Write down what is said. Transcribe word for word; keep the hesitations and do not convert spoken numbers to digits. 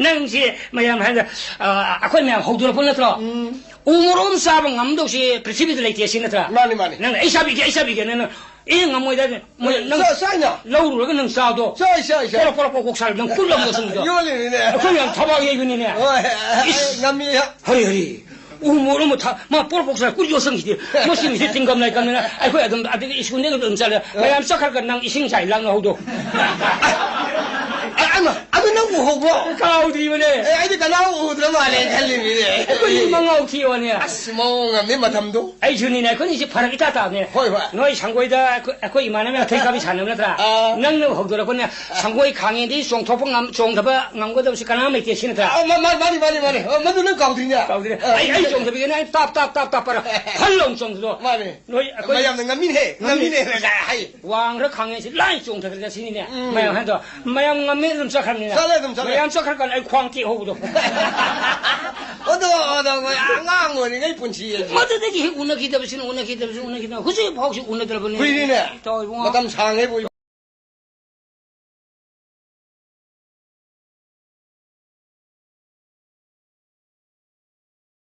ꯅꯪꯁꯤ ꯃꯌꯥꯝ ꯍꯥꯏꯅ, ꯑ, ꯑꯩꯈꯣꯏ ꯃꯌꯥꯝ ꯍꯧꯗꯣꯔꯛꯄ ꯅꯠꯇ꯭ꯔꯣ? ꯎꯝ꯫ ꯎ ꯃꯣꯔꯣꯛ ꯑꯃ ꯆꯥꯕ ꯉꯝꯗꯧꯁꯤ ꯄ꯭ꯔꯤꯊꯤꯕꯤꯗ ꯂꯩꯇꯦ ꯁꯤ ꯅꯠꯇ꯭ꯔꯥ? ꯃꯥꯅꯤ, ꯃꯥꯅꯤ꯫ ꯅꯪꯅ "ꯑꯩ ꯆꯥꯕꯤꯒꯦ, ꯑꯩ ꯆꯥꯕꯤꯒꯦ", ꯅꯪꯅ "ꯑꯦ, ꯉꯝꯃꯣꯏꯗ", ꯃꯣꯏ ꯅꯪ ꯆꯥ-, ꯆꯥꯏꯅ꯫ ꯂꯧꯔꯨꯔꯒ ꯅꯪ ꯆꯥꯗꯣ꯫ ꯆꯥꯏ, ꯆꯥꯏ, ꯆꯥꯏ꯫ ꯄꯣꯔꯛ, ꯄꯣꯔꯛ, ꯄꯣꯔꯛ, ꯄꯣꯛ ꯁꯥꯔ ꯅꯪ ꯀꯨꯜ ꯑꯃꯒ ꯆꯪꯗꯣ꯫ ꯌꯣꯜꯂꯤꯅꯤꯅꯦ꯫ ꯑꯩꯈꯣꯏ ꯃꯌꯥꯝ ꯊꯕꯛ ꯌꯩꯕꯅꯤꯅꯦ꯫ ꯍꯣꯏ, ꯏꯁ! ꯉꯝꯃꯤ꯫ ꯍꯔꯤ, ꯍꯔꯤ꯫ ꯎ ꯃꯣꯔꯣꯛ ꯑꯃ ꯊꯥ-, ꯃꯥ ꯄꯣꯔꯛ ꯄꯣꯛ ꯆꯥꯏ, ꯀꯨꯠ ꯌꯣꯠꯁꯪꯈꯤꯗꯦ꯫ ꯃꯁꯤ ꯃꯤꯁꯤ ꯇꯤꯡꯒꯝ ꯂꯥꯏꯀꯝꯅꯤꯅ ꯑꯩꯈꯣꯏ ꯑꯗꯨꯝ ꯑꯗꯨꯗꯤ ꯁ꯭ꯀꯨꯜꯗꯒꯤ ꯑꯗꯨꯝ ꯆꯠꯂꯦ꯫ ꯃꯌꯥꯝ ꯆꯠꯈ꯭ꯔꯒ ꯅꯪ ꯏꯁꯤꯡ ꯆꯥꯏ ꯂꯥꯛꯅꯍꯧꯗꯣ꯫ ꯑ-, ꯑ-, ꯑꯃ, ꯑꯗꯨ ꯅꯪ ꯎꯍꯧꯕ꯭ꯔꯣ? ꯀꯥꯎꯗ꯭ꯔꯤꯕꯅꯦ꯫ ꯑꯦ, ꯑꯩꯗꯤ ꯀꯅꯥ ꯎꯗ꯭ꯔ ꯃꯥꯜꯂꯦ ꯈꯜꯂꯤꯅꯤꯅꯦ꯫ ꯑꯩꯈꯣꯏ ꯃꯉꯥꯎ ꯊꯤꯕꯅꯦ꯫ ꯑꯁ, ꯃꯑꯣꯡ ꯑꯃꯅꯤ ꯃꯇꯝꯗꯣ꯫ ꯑꯩꯁꯨꯅꯤꯅꯦ, ꯑꯩꯈꯣꯏꯅꯤꯁꯦ ꯐꯔꯛ ꯏꯇꯥ ꯇꯥꯕꯅꯦ꯫ ꯍꯣꯏ, ꯍꯣꯏ꯫ ꯅꯣꯏ ꯁꯪꯒꯣꯏꯗ ꯑꯩꯈꯣꯏ, ꯑꯩꯈꯣꯏ ꯏꯃꯥꯟꯅꯕ ꯑꯊꯣꯏ ꯀꯥꯕꯤ ꯁꯥꯟꯅꯕ ꯅꯠꯇ꯭ꯔꯥ? ꯑꯥ꯫ ꯅꯪꯅ ꯍꯧꯗꯣꯔꯛꯄꯅꯦ, ꯁꯪꯒꯣꯏ ꯈꯥꯡꯉꯦꯗꯤ ꯆꯣꯡꯊꯣꯛꯄ ꯉꯝ-, ꯆꯣꯡꯊꯕ ꯉꯝꯒꯗꯕꯁꯤ ꯀꯅꯥꯝ ꯂꯩꯇꯦ ꯁꯤ ꯅꯠꯇ꯭ꯔꯥ? ꯑ, ꯃꯥ-, ꯃꯥ-, ꯃꯥꯅꯤ, ꯃꯥꯅꯤ, ꯃꯥꯅꯤ꯫ ꯑ, ꯃꯗꯨ ꯅꯪ ꯀꯥꯎꯗ꯭ꯔꯤꯅꯦ꯫ ꯀꯥꯎꯗ꯭ꯔꯤꯅꯦ꯫ ꯑ, ꯑꯩ, ꯑꯩ ꯆꯣꯡꯊꯕꯤꯒꯦꯅꯦ, ꯑꯩ ꯇꯥꯞ, ꯇꯥꯞ, ꯇꯥꯞ, ꯇꯥꯞ ꯄꯥꯔ ꯐꯜ ꯂꯥꯎꯅ ꯆꯣꯡꯊꯗꯣ꯫ ꯃꯥꯅꯤ꯫ ꯅꯣꯏ ꯑꯩꯈꯣꯏ ꯃꯌꯥꯝꯅ ꯉꯝꯃꯤꯅꯦꯍꯦ, ꯉꯝꯃꯤ꯫ ꯉꯝꯃꯤꯅꯦ ꯍꯥꯏ꯫ ꯋꯥꯡꯈ꯭ꯔ ꯈꯥꯡꯉꯦ ꯁꯤ ꯂꯥꯏ ꯆꯣꯡꯊꯈ꯭ꯔꯒ ꯁꯤꯅꯤꯅꯦ꯫ ꯎꯝ꯫ ꯃꯌꯥꯝ ꯍꯥꯏꯗꯣ, ꯃꯌꯥꯝ ꯉꯝꯃꯦ ꯑꯗꯨꯝ ꯆꯠꯈ꯭ꯔꯕꯅꯤꯅ꯫ ꯆꯠꯂꯦ ꯑꯗꯨꯝ ꯆꯠꯂꯦ꯫ ꯃꯌꯥꯝ ꯆꯠꯈ꯭ꯔꯀꯥꯟꯗ ꯑꯩ ꯈ꯭ꯋꯥꯡ ꯇꯦꯛꯍꯧꯕꯗꯣ꯫ ꯑꯗꯣ, ꯑꯗꯣ, ꯑꯩꯈꯣꯏ ꯑꯉꯥꯡ ꯑꯣꯏꯔꯤꯉꯩ ꯄꯨꯟꯁꯤ ꯑꯁꯤ꯫ ꯃꯗꯨꯗꯒꯤ ꯍꯦꯛ ꯎꯅꯈꯤꯗꯕꯁꯤꯅ, ꯎꯅꯈꯤꯗꯕꯁꯤꯅ, ꯎꯅꯈꯤꯗꯕ ꯍꯧꯖꯤꯛ ꯐꯥꯎꯁꯤ ꯎꯅꯗ꯭ꯔꯕꯅꯤ꯫ ꯀꯨꯏꯔꯦꯅꯦ꯫ ꯇꯧꯏꯕꯨꯡꯉꯣ꯫ ꯃꯇꯝ ꯁꯥꯡꯉꯦꯕꯨ꯫